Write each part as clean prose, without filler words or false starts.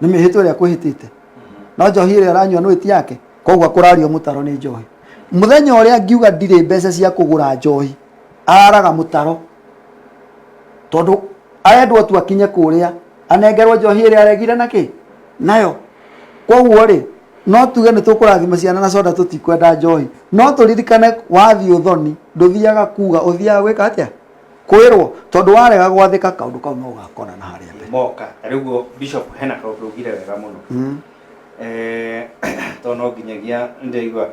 Nĩ mĩhĩtwa ĩrĩa akwĩhĩtĩte. No njohi ĩrĩa aranyua nĩ ti yake. Koguo akũrario mũtaro nĩ njohi. Mũthenya ũrĩa ngiuga ndirĩ mbeca cia kũgũra njohi, araraga mũtaro. Tondũ arendwo tu akinye kũrĩa anengerwo njohi ĩrĩa aregire na kĩ nayo. Koguo rĩ, no tuge nĩ tũkũrathima ciana na soda tũtikwenda njohi. No tũririkane wathiĩ ũthoni ndũthiaga kuga, ũthiaga gwĩka atĩa? Kwĩrwo. Tondũ warega gwathĩka kaũndũ kau no ũgakona na harĩa mbere. Moka ta rĩu ũguo bishop hena kaũndũ ugire wega mũno. Tondũ no nginyagia ndĩraigua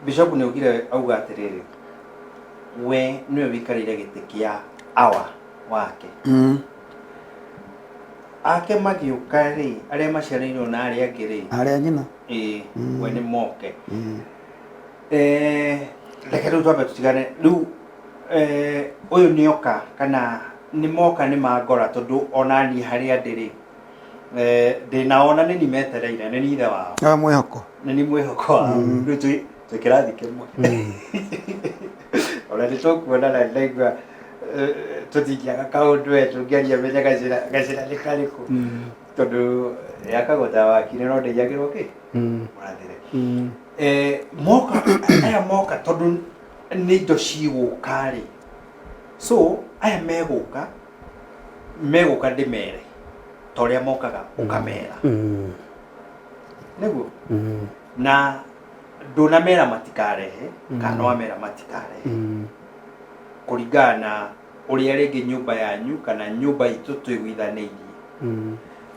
bishop nĩ ugire auga atĩrĩrĩ, we nĩwe wĩikarĩire gĩtĩ kĩa awa wake. Ake magĩũka rĩ, arĩa maciarĩirwo na arĩa angĩ rĩ, arĩa nyina, ĩĩ, we nĩ moke. Reke rĩu twambe tũtigane rĩu, ũyũ nĩ oka kana nĩ moka nĩ mangora, tondũ ona niĩ harĩa ndĩ rĩ, ndĩ nao na nĩ niĩ metereire, nĩ niĩ ithe wao. Ah, mwĩhoko. Nĩ niĩ mwĩhoko wao. Rĩu twĩ kĩrathi kĩmwe, ona nĩ tũkuonana. Ndaigua tũtingĩaga kaũndũ we tũngĩaria menye gacĩra nĩ karĩkũ, tondũ yakagwo ta wakire no ndĩiyagĩrwo kĩ mũrathĩre. Moka aya moka, tondũ nĩ indo cigũka rĩ, so aya megũka ndĩmere ta ũrĩa mokaga ũkamera nĩguo, na ndũnamera matikarehe kana wamera matikarehe, kũringana na ũrĩa rĩngĩ nyũmba yanyu kana nyũmba itũ tũiguithanĩirie.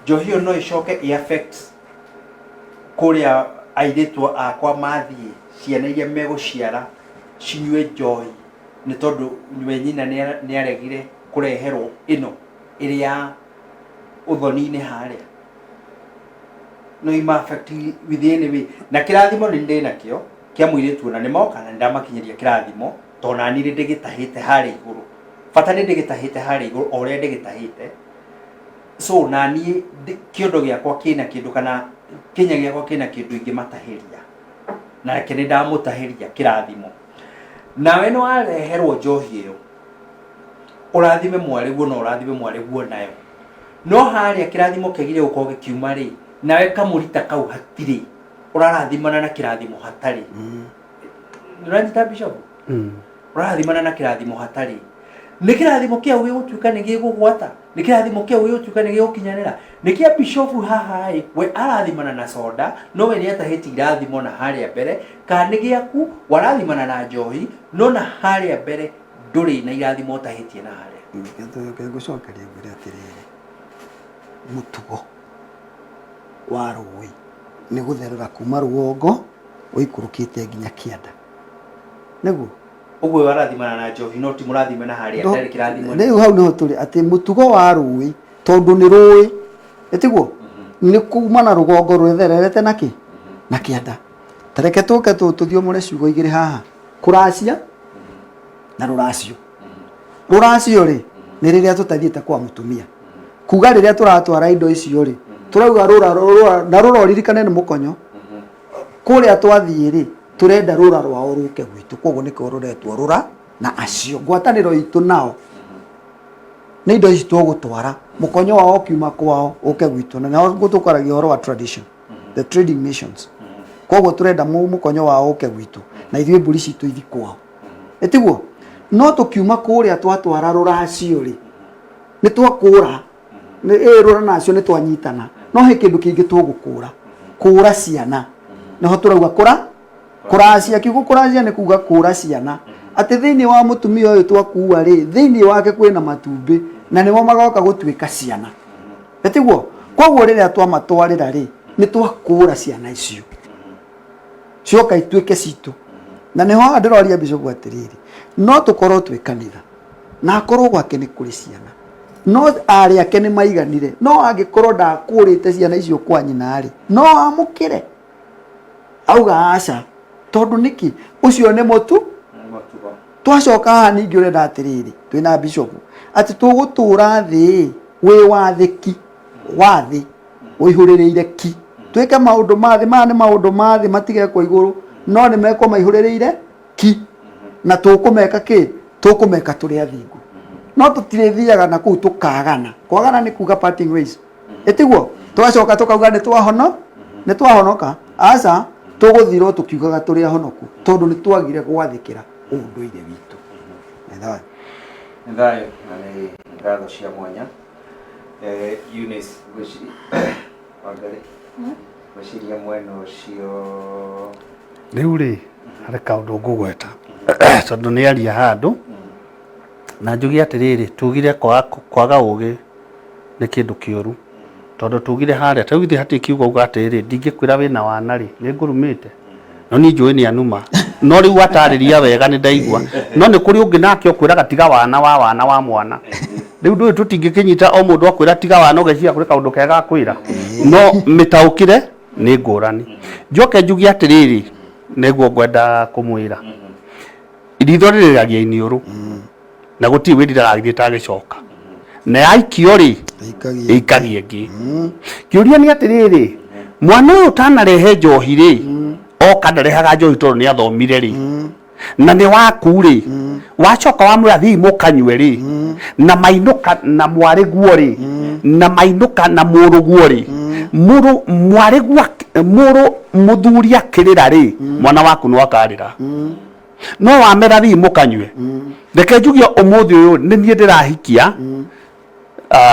Njohi ĩyo no ĩcoke ĩ affect kũrĩa airĩtu akwa mathiĩ, ciana iria megũciara cinyue njohi nĩ tondũ we nyina nĩ aregire kũreherwo ĩno ĩrĩ ya ũthoni-inĩ harĩa, no ima affect within way. Na kĩrathimo nĩ ndĩ nakĩo kĩa mũirĩtu, ona nĩ moka na nĩ ndamakinyĩria kĩrathimo, tondũ nani nĩ ndĩgĩtahĩte harĩa igũrũ, bata nĩ ndĩgĩtahĩte harĩa igũrũ o ũrĩa ndĩgĩtahĩte. So naniĩ kĩondo gĩakwa kĩna kĩndũ kana kĩnya gĩakwa kĩna kĩndũ ingĩmatahĩria, nake nĩ ndamũtahĩria kĩrathimo. Nawe nĩ wareherwo njohi ĩyo ũrathime mwarĩguo, no ũrathime mwarĩguo nayo, no harĩa kĩrathimo kĩagire gũkorwo gĩkiuma rĩ, nawe kamũrita kau hatirĩ, ũrarathimana na kĩrathimo hatarĩ. Ũranyita, bishop? Ũrathimana na kĩrathimo hatarĩ. Nĩ kĩrathimo kĩau gĩgũtuĩka nĩ gĩgũgwata, nĩ kĩrathimo kĩau gĩgũtuĩka nĩ gĩgũkinyanĩra nĩ kĩa bishofu haha ĩ, we arathimana na soda, no we nĩ atahĩtie irathimo na harĩa mbere, kana nĩ gĩaku warathimana na njohi, no na harĩa mbere ndũrĩ na irathimo ũtahĩtie na harĩa? Ngũcokeria ngwĩre atĩrĩrĩ, mũtugo wa rũĩ nĩ gũtherera kuma rũgongo ũikũrũkĩte nginya kĩanda, nĩguo. Ũguo warathimana na njohi no ti mũrathime na harĩa ndarĩ kĩrathimo. Rĩu hau nĩho tũrĩ, atĩ mũtugo wa rũĩ, tondũ nĩ rũĩ ĩtiguo, nĩ kuma na rũgongo rwethererete na kĩ na kĩanda. Ta reke tũke tũthiomore ciugo igĩrĩ haha, kũracia na rũracio. Rũracio rĩ, nĩ rĩrĩa tũtathiĩte kwa mũtumia kuga rĩrĩa tũratwara indo icio rĩ, tũrauga rũra rũra na rũra, ũririkane nĩ mũkonyo. Kũrĩa twathiĩ rĩ, tũrenda rũra rwao rũke gwitũ, koguo nĩkĩo rũretwo rũra na acio. Ngwatanĩro itũ nao nĩ indo ici tũgũtwara, mũkonyo wao ũkiuma kwao ũke gwitũ, na nao tũkwaragia ũhoro wa tradition, the trading nations. Koguo tũrenda mũkonyo wao ũke gwitũ na ithuĩ mbũri citũ ithi kwao, ĩtiguo? No tũkiuma kũrĩa twatwara rũracio rĩ, nĩ twakũra nĩ ĩ rũra nacio nĩ twanyitana, no he kĩndũ kĩngĩ tũgũkũra, kũra ciana. Nĩho tũrauga kũra kũracia. Kiugo kũracia nĩ kuga kũra ciana, atĩ thĩinĩ wa mũtumia ũyũ twakua rĩ, thĩinĩ wake kwĩna matumbĩ na nĩmo magoka gũtuĩka ciana, ĩtiguo? Koguo rĩrĩa twamatwarĩra rĩ, nĩ twakũra ciana icio cioka ituĩke citũ. Na nĩho haha ndĩroria bishop atĩrĩrĩ, no tũkorwo twĩ kanitha na akorwo gwake nĩ kũrĩ ciana, no arĩ ake nĩ maiganire, no angĩkorwo ndakũrĩte ciana icio kwa nyina rĩ, no amũkĩre? Auga aca. Tondũ nĩkĩ? Ũcio nĩ mũtu. Mũtugo. Twacoka haha ningĩ ũrenda atĩrĩrĩ, twĩna bishop atĩ tũgũtũra thĩ wĩ wathĩki wa thĩ ũihũrĩrĩire ki, twĩke maũndũ ma thĩ. Maya nĩ maũndũ ma thĩ, matigekwo igũrũ, no nĩ mekwo maihũrĩrĩire ki, na tũkũmeka kĩ? Tũkũmeka tũrĩ athingu, no tũtirĩthiaga na kũu tũkagana. Kwagana nĩ kuga parting ways. Ĩtiguo twacoka tũkauga nĩ twahono nĩ twahonoka aca tũgũthirwo tũkiugaga tũrĩ ahonoku tondũ nĩ twagire gwathĩkĩra ũndũire witũ. Nĩ thayũ. Nĩ thayũ na nĩ ngatho cia mwanya. Eh, Eunice, ngwĩciria Wangari, ngwĩciria mwena ũcio. Rĩu rĩ, harĩ kaũndũ ngũgweta tondũ nĩ aria handũ na njuge atĩrĩrĩ, tugire kwaga kwaga ũgĩ nĩ kĩndũ kĩũru tondũ tugire harĩa ta rĩu ithuĩ hatirĩ kiugo uga atĩrĩrĩ, ndingĩkwĩra wĩna wana rĩ, nĩ ngũrumĩte no niĩ njũĩ nĩ anuma no rĩu watarĩria wega nĩ ndaigua no nĩ kũrĩ ũngĩ nake ũkwĩraga tiga wana wa wana wa mwana rĩu ndũĩ tũtingĩkĩnyita o mũndũ akwĩra tiga wana ũgeciria kũrĩ kaũndũ kega akwĩra no mĩtaũkĩre nĩ ngũrani. Njoke njuge atĩrĩrĩ, nĩguo ngwenda kũmwĩra, ritho rĩrĩragia iniũrũ na gũtirĩ wĩriraga agĩthiĩ agĩcoka, na yaikio rĩ ĩikagia ĩngĩ. Kĩũria nĩ atĩrĩrĩ, mwana ũyũ ũtanarehe njohi rĩ, oka ndarehaga njohi tondũ nĩ athomire rĩ, na nĩ waku rĩ, wacoka wamwĩra thiĩ mũkanyue rĩ, na mainũka na mwarĩguo rĩ, na mainũka na mũrũguo rĩ, mũrũ mwarĩguo mũrũ mũthuri akĩrĩra rĩ, mwana waku no akarĩra. No wamera thiĩ mũkanyue. Reke njuge ũmũthĩ ũyũ nĩ niĩ ndĩrahikia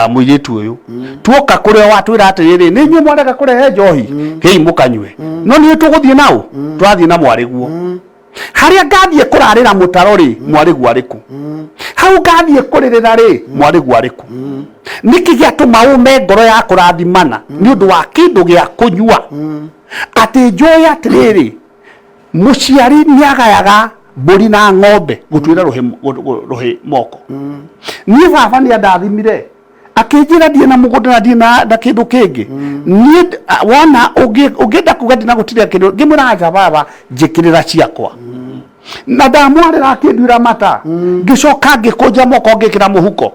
mũirĩtu ũyũ. Tuoka kũrĩa watwĩra atĩrĩrĩ, nĩ inyuĩ mwarega kũrehe njohi, hĩi mũkanyue. No nĩ tũgũthiĩ naũ? Twathiĩ na mwarĩguo. Harĩa ngathiĩ kũrarĩra mũtaro rĩ, mwarĩguo arĩ kũ? Hau ngathiĩ kũrĩrĩra rĩ, mwarĩguo arĩ kũ? Nĩkĩ gĩatũma ũme ngoro ya kũrathimana nĩ ũndũ wa kĩndũ gĩa kũnyua? Atĩ njũĩ atĩrĩrĩ, mũciari nĩ agayaga mbũri na ng'ombe gũtuĩra rũhĩ moko. Niĩ baba nĩ andathimire akĩnjĩra ndirĩ na mũgũnda na ndirĩ na kĩndũ kĩngĩ. Niĩ wona ũngĩenda kuga ndina gũtirĩ kĩndũ, ngĩmwĩra aca baba njĩkĩrĩra ciakwa. Na ndamwarĩra akĩnduĩra mata, ngĩcoka ngĩkũnja moko ngĩkĩra mũhuko.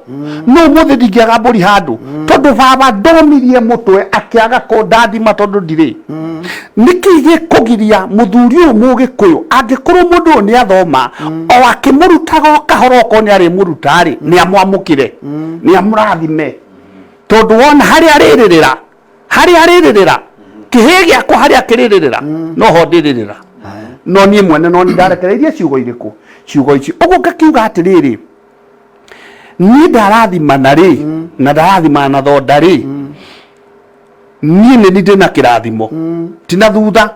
No ũmũthĩ ndingĩaga mbũri handũ tondũ baba ndomirie mũtwe akĩaga kũndathima tondũ ndirĩ. Nĩkĩ gĩkũgiria mũthuri ũyũ mũgĩkũyũ angĩkorwo mũndũ ũyũ nĩ athoma o akĩmũrutaga o kahora okorwo nĩ arĩmũruta rĩ, nĩ amwamũkĩre, nĩ amũrathime tondũ wona harĩa arĩrĩrĩra, harĩa arĩrĩrĩra kĩhĩ gĩakwa harĩa kĩrĩrĩrĩra no ho ndĩrĩrĩra. No niĩ mwene no ndarekereirie ciugo irĩkũ, ciugo ici. Ũguo ngakiuga atĩrĩrĩ, niĩ ndarathimana rĩ, na ndarathimana na thonda rĩ, niĩ nĩ niĩ ndĩna kĩrathimo ti na thutha.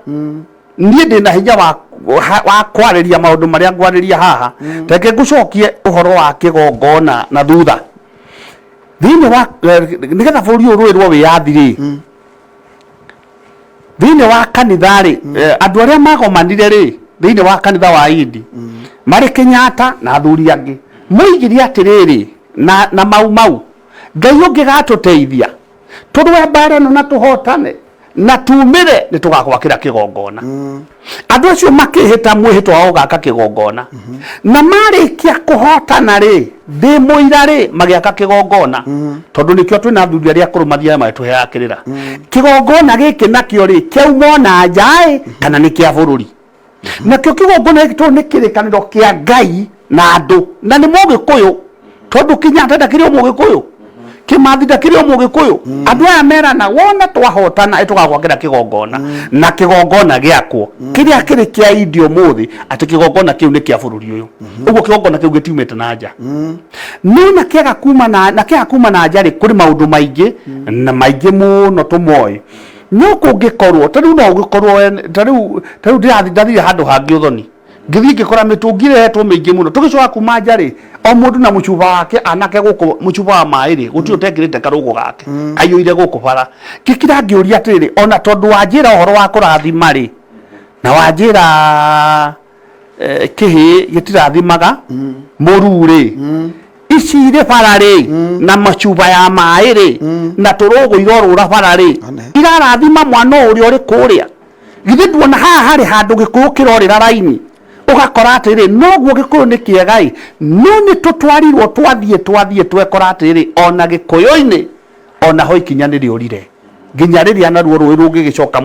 Niĩ ndĩna hinya wa kwarĩria maũndũ marĩa ngwarĩria haha. Reke ngũcokie ũhoro wa kĩgongona na thutha thĩinĩ wa nĩgetha bũrũri ũyũ ũrũĩrwo wĩyathi rĩ, thĩinĩ wa kanitha rĩ, andũ arĩa magomanire rĩ thĩinĩ wa kanitha wa Indi marĩ Kenyatta na athuri angĩ moigire atĩrĩrĩ, na Mau Mau, Ngai ũngĩgatũteithia tũrũe mbara ĩno na tũhotane na tumĩre nĩ tũgagwakĩra kĩgongona. Andũ acio makĩhĩta mwĩhĩtwa wa gũgaka kĩgongona, na marĩkia kũhotana rĩ, ndĩ mũira rĩ, magĩaka kĩgongona, tondũ nĩkĩo twĩna athuri arĩa akũrũ mathiaga magĩtũheaga kĩrĩra. Kĩgongona gĩkĩ nakĩo rĩ, kĩauma ona nja ĩ kana nĩ kĩa bũrũri? Nakĩo kĩgongona gĩkĩ tondũ nĩ kĩrĩkanĩro kĩa Ngai na andũ, na nĩ mũgĩkũyũ, tondũ Kenyatta ndakĩrĩ o mũgĩkũyũ, Kĩmathi ndakĩrĩ o mũgĩkũyũ. Andũ aya merana wona twahotana ĩtũgagwakĩra kĩgongona, na kĩgongona gĩakwo kĩrĩa kĩrĩ kĩa India ũmũthĩ, atĩ kĩgongona kĩu nĩ kĩa bũrũri ũyũ. Ũguo kĩgongona kĩu gĩtiumĩte na nja. No na kĩaga kuma na na kĩaga kuma na nja rĩ, kũrĩ maũndũ maingĩ na maingĩ mũno tũmoĩ. No kũngĩkorwo ta rĩu no ũgĩkorwo we ta rĩu ta rĩu ndĩrathiĩ ndathire handũ hangĩ ũthoni ngĩthiĩ ngĩkora mĩtũngi ĩrehetwo mĩingĩ mũno tũgĩcoka kuma nja rĩ, o mũndũ na mũcuba wake, anake gũkũ mũcuba wa maĩ rĩ, gũtirĩ ũtekĩrĩte karũgũ gake kaiyũire gũkũ bara. Ngĩkira ngĩũria atĩrĩrĩ, ona tondũ wanjĩra ũhoro wa kũrathima rĩ, na wanjĩra kĩhĩĩ gĩtirathimaga mũruu rĩ, ici irĩ bara rĩ, na macuba ya maĩ rĩ, na tũrũgũ irorũra bara rĩ, irarathima mwana ũrĩa ũrĩ kũrĩa. Githĩ nduona haha harĩ handũ gĩkũyũ kĩrorĩra raini, ũgakora atĩrĩrĩ, noguo gĩkũyũ nĩ kĩega ĩ, no nĩ tũtwarirwo twathiĩ twathiĩ twekora atĩrĩrĩ, ona gĩkũyũ-inĩ ona ho ikinya nĩ rĩũrire nginya rĩrĩa naruo rũĩ rũngĩgĩcoka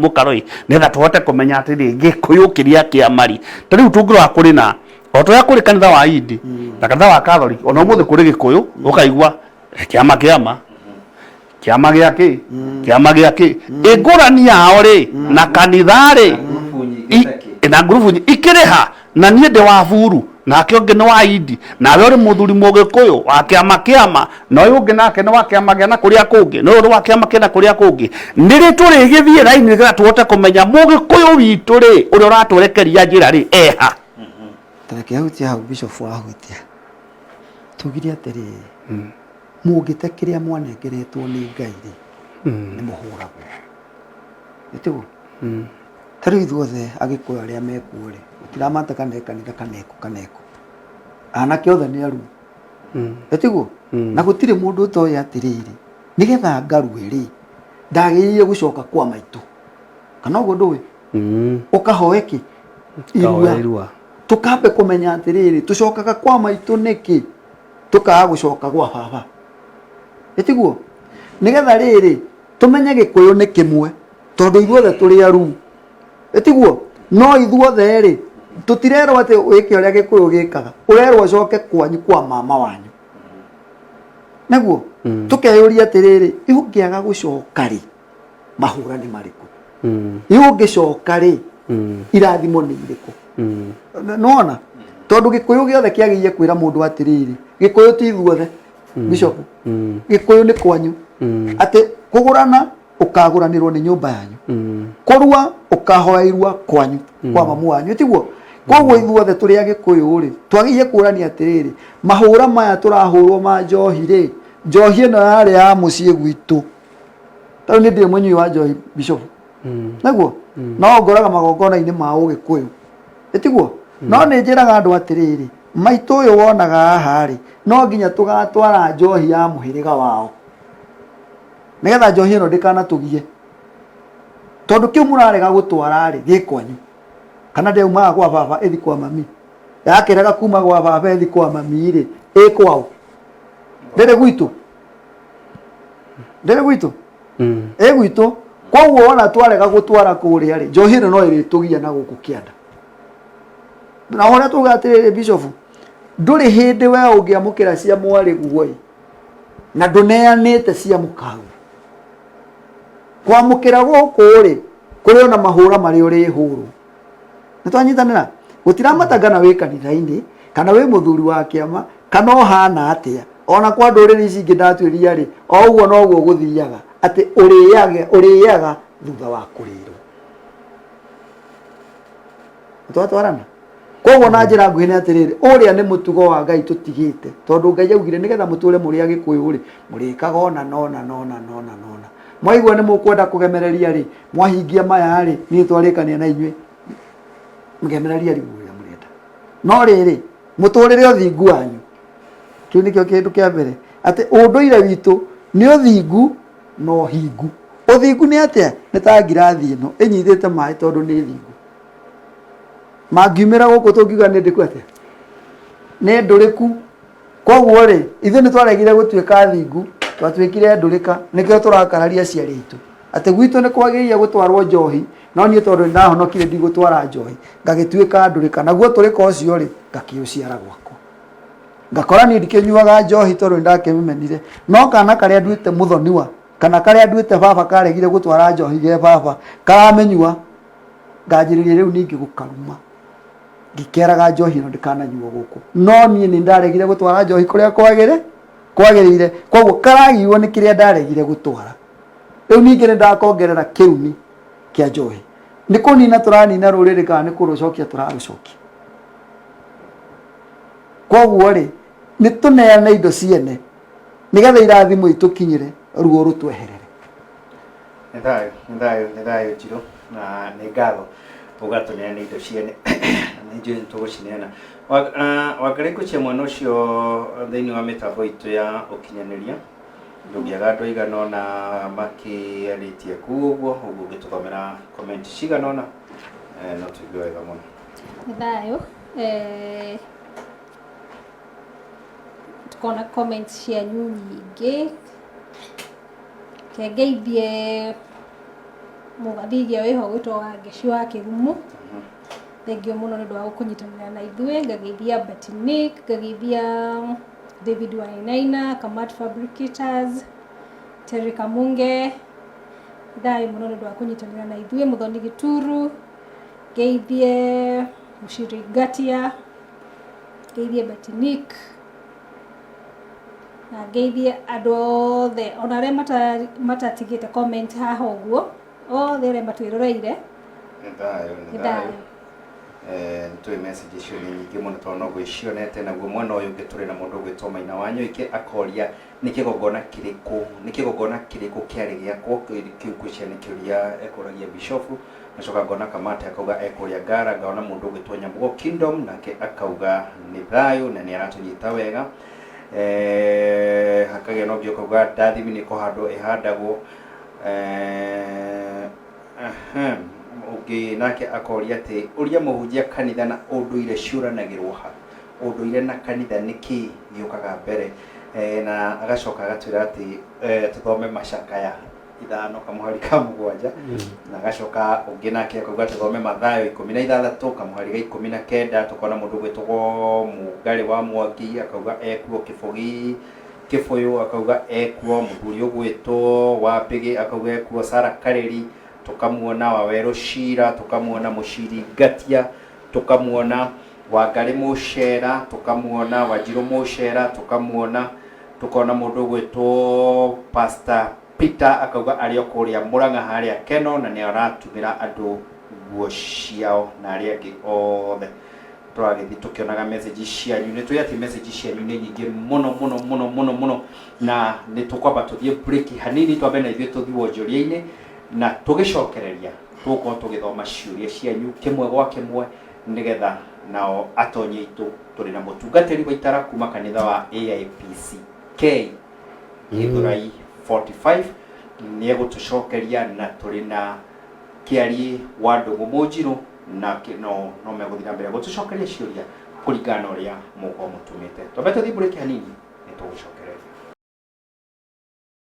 mũkaro ĩ, nĩgetha tũhote kũmenya atĩrĩrĩ, gĩkũyũ kĩrĩa kĩa mari. Ta rĩu tũngĩrora kũrĩ na o ta ũrĩa kũrĩ kanitha wa Indi na kanitha wa Catholic, ona ũmũthĩ kũrĩ gĩkũyũ ũkaigua kĩama kĩama. Kĩama gĩa kĩ? Kĩama gĩa kĩ? Ĩngũrani yao rĩ na kanitha rĩ Ngurubu nyingĩ ta kĩ? Na ngurubu ikĩrĩha na niĩ ndĩ wa buru, nake ũngĩ nĩ wa indi, nawe ũrĩ mũthuri mũgĩkũyũ wa kĩama kĩama, na ũyũ ũngĩ nake nĩ wa kĩama gĩa na kũrĩa kũngĩ, na ũyũ nĩ wa kĩama kĩa na kũrĩa kũngĩ. Nĩ rĩ tũrĩgĩthiĩ raini nĩgetha tũhote kũmenya mũgĩkũyũ witũ rĩ, ũrĩa ũratwerekeria njĩra rĩ, eha? Tareke ahutie hau bishop ahutia. Tugire atĩrĩrĩ, mũngĩte kĩrĩa mwanengeretwo nĩ Ngai rĩ, nĩ mũhũragwo. Nĩtiguo? Ta rĩu ithuothe Agĩkũyũ arĩa mekuo rĩ, gũtiramata kana e kanitha kana ekũ kana ekũ. Anake othe nĩ aruu. Nĩtiguo? Na gũtirĩ mũndũ ũtoĩ atĩrĩrĩ, nĩgetha ngarue rĩ, ndagĩrĩire gũcoka kwa maitũ. Kana ũguo ndũĩ? Ũkahoe kĩ? Irua. Irua. Tũkambe kũmenya atĩrĩrĩ, tũcokaga kwa maitũ nĩkĩ? Tũkaga gũcoka gwa baba. Ĩtiguo? Nĩgetha rĩrĩ, tũmenye Gĩkũyũ nĩ kĩmwe, tondũ ithuothe tũrĩ aruu. Ĩtiguo? No ithuothe rĩ, tũtirerwo atĩ wĩke ũrĩa Gĩkũyũ gĩkaga. Ũrerwo ũcoke kwanyu kwa mama wanyu. Nĩguo? Tũkeyũria atĩrĩrĩ, ũngĩaga gũcoka rĩ, mahũra nĩ marĩkũ? Ĩ ũngĩcoka rĩ, irathimo nĩ irĩkũ? Nĩwona? Tondũ Gĩkũyũ gĩothe kĩagĩrĩire kwĩra mũndũ atĩrĩrĩ, Gĩkũyũ ti ithuothe, Bishop. Gĩkũyũ nĩ kwanyu. Atĩ kũgũrana ũkagũranĩrwo nĩ nyũmba yanyu. Kũrua ũkahoya irua kwanyu kwa mamu wanyu, tiguo? Koguo ithuothe tũrĩ Agĩkũyũ rĩ, twagĩrĩire kũrania atĩrĩrĩ, mahũra maya tũrahũrwo ma njohi rĩ, njohi ĩno yarĩ ya mũciĩ gwitũ. Tarĩu niĩ ndirĩ mũnyui wa njohi, Bishop. Naguo? No ngoraga magongona-inĩ ma Ũgĩkũyũ. Ĩtiguo? No nĩ njĩraga andũ atĩrĩrĩ, maitũ ũyũ wonaga haha rĩ, no nginya tũgatwara njohi ya mũhĩrĩga wao. Nĩgetha njohi ĩno ndĩkanatũgie. Tondũ kĩu mũrarega gũtwara rĩ, gĩ kwanyu. Kana ndĩaumaga gwa baba ĩthi kwa mami. Yakĩrega kuma gwa baba ĩthi kwa mami rĩ, ĩ kwaũ? Ndĩrĩ gwitũ? Ndĩrĩ gwitũ? Ĩ gwitũ. Koguo ona twarega gũtwara kũrĩa rĩ, njohi ĩno no ĩrĩtũgia na gũkũ kĩanda. Na ũrĩa tuga atĩrĩrĩ Bishop, ndũrĩ hĩndĩ we ũngĩamũkĩra cia mwarĩguo ĩ, na ndũneanĩte cia mũkagu. Kwamũkĩra gũkũ rĩ, kũrĩ ona mahũra marĩa ũrĩhũrwo. Nĩ twanyitanĩra? Gũtiramata kana wĩ kanitha-inĩ, kana wĩ mũthuri wa kĩama, kana ũhana atĩa. Ona kwa ndũrĩrĩ ici ingĩ ndatuĩria rĩ, o ũguo noguo gũthiaga, atĩ ũrĩaga, ũrĩaga thutha wa kũrĩrwo. Nĩ twatwarana? Koguo na njĩra nguhĩ nĩ atĩrĩrĩ, ũrĩa nĩ mũtugo wa Ngai tũtigĩte, tondũ Ngai augire nĩgetha mũtũre mũrĩ Agĩkũyũ rĩ, mũrĩkaga ũna na ũna na ũna na ũna na ũna. Mwaigua nĩ mũkwenda kũgemereria rĩ, mwahingia maya rĩ, niĩ twarĩkania na inyuĩ, mũgemereria rĩu ũrĩa mũrenda. No rĩrĩ, mũtũrĩre ũthingu wanyu, kĩu nĩkĩo kĩndũ kĩa mbere, atĩ ũndũire witũ nĩ ũthingu na ũhingu. Ũthingu nĩ atĩa? Nĩ ta ngirathi ĩno ĩnyitĩte maĩ tondũ nĩ thingu. Mangiumĩra gũkũ tũngiuga nĩ ndĩku atĩa? Nĩ ndũrĩku. Koguo rĩ, ithuĩ nĩ twaregire gũtuĩka athingu, twatuĩkire ndũrĩka, nĩkĩo tũrakararia aciari aitũ. Atĩ gwitũ nĩ kwagĩrĩire gũtwarwo njohi, no niĩ tondũ nĩ ndahonokire ndigũtwara njohi, ngagĩtuĩka ndũrĩka. Naguo ũtũrĩka ũcio rĩ, ngakĩũciara gwakwa. Ngakora niĩ ndikĩnyuaga njohi tondũ nĩ ndakĩmĩmenire, no kana karĩa nduĩte mũthoniwa, kana karĩa nduĩte baba karegire gũtwara njohi ge baba, karamĩnyua, nganjĩrĩria rĩu ningĩ gũkaruma. Ngĩkeraga njohi ĩno ndĩkananyuo gũkũ. No niĩ nĩ ndaregire gũtwara njohi kũrĩa kwagĩrĩ, kwagĩrĩire. Koguo karagirwo nĩ kĩrĩa ndaregire gũtwara. Rĩu ningĩ nĩ ndakongerera kĩrumi kĩa njohi. Nĩ kũnina tũranina rũrĩrĩ kana nĩ kũrũcokia tũrarũcokia? Koguo rĩ, nĩ tũneane indo ciene nĩgetha irathimo itũkinyĩre, ruo rũtweherere. Nĩ thayũ, nĩ thayũ, nĩ thayũ Njirũ, na nĩ ngatho ũgatũneana indo ciene, na nĩ njũĩ nĩ tũgũcineana. Wangarĩ ngũchia mwena ũcio thĩinĩ wa mĩtambo itũ ya ũkinyanĩria, ndũngĩaga andũ aigana ũna makĩarĩtie kũu ũguo, ũguo ũngĩtũthomera comment cigana ũna, no tũigue wega mũno. Nĩ thayũ. Tukona comments cianyu nyingĩ. Reke ngeithie mũgathithia wĩho ũgwĩtwo Wangeci wa Kĩgumo. Thengiũ mũno nĩ ũndũ wa kũnyitanĩra na ithuĩ. Ngageithia Betty Nick, ngageithia David Wainaina, Kamat Fabricators, Terry Kamunge, thayũ mũno nĩ ũndũ wa kũnyitanĩra na ithuĩ. Mũthoni Gĩturu, ngeithie Mũciri Ngatia, ngeithie Betty Nick, na ngeithie andũ othe ona arĩa matatigĩte comment haha ũguo, othe arĩa matwĩroreire. Nĩ thayũ, nĩ Nĩ thayũ. Thayũ. Nĩtũĩ message icio nĩ nyingĩ mũno tondũ no ngwĩcionete. Naguo mwena ũyũ ũngĩ tũrĩ na mũndũ ũgwĩtwo Maina wa Nyoike, akoria nĩ kĩgongona kĩrĩkũ kĩarĩ gĩakwo kĩu. Ngwĩciria nĩ kĩũria ekũragia bishofu. Ngacoka ngona Kamate akauga ekũrĩa Ngara, ngaona mũndũ ũgwĩtwo Nyambugo Kingdom nake akauga nĩ thayũ na nĩ aratũnyita wega. Hakagĩa na ũngĩ ũkauga ndathimi nĩ kũhandwo ĩhandagwo. Ũngĩ nake akoria atĩ ũria mũhunjia, kanitha na ũndũire ciũranagĩrwo ha? Ũndũire na kanitha nĩkĩ gĩũkaga mbere? Na agacoka agatwĩra atĩ tũthome Macakaya 5 kamũhari ka 7. Na agacoka ũngĩ nake akauga tũthome Mathayo 16 kamũhari ga 19. Tũkona mũndũ ũgwĩtwo Mũngarĩ wa Mwangi akauga ekuo, Kĩbũgi Kĩbũyũ akauga ekuo, mũthuri ũgwĩtwo Wambĩgĩ akauga ekuo, Sara Karĩri tũkamuona, Wawerũ Cira tũkamuona, Mũciri Ngatia tũkamuona, Wangarĩ Mũcera tũkamuona, Wanjirũ Mũcera tũkamuona, tũkona mũndũ ũgwĩtwo Pastor Peter akauga arĩ o kũrĩa Mũrang'a harĩa Keno na nĩ aratumĩra andũ nguo ciao, na arĩa angĩ othe tũragĩthiĩ tũkĩonaga message cianyu. Nĩ tũĩ atĩ message cianyu nĩ nyingĩ mũno mũno mũno mũno mũno, na nĩ tũkwamba tũthiĩ break hanini, twambe na ithuĩ tũthiĩ wonjoria-inĩ, na tũgĩcokereria tũgũkorwo tũgĩthoma ciũria cianyu kĩmwe gwa kĩmwe, nĩgetha nao atonyi aitũ tũrĩ na mũtungatĩri wa itara kuma kanitha wa AIPCK Gĩthũrai 45 nĩ egũtũcokeria, na tũrĩ na kĩariĩ wa Ndũng'ũ Mũnjirũ na no megũthiĩ na mbere gũtũcokeria ciũria kũringana na ũrĩa mũgũkorwo mũtũmĩte. Twambe tũthiĩ break hanini.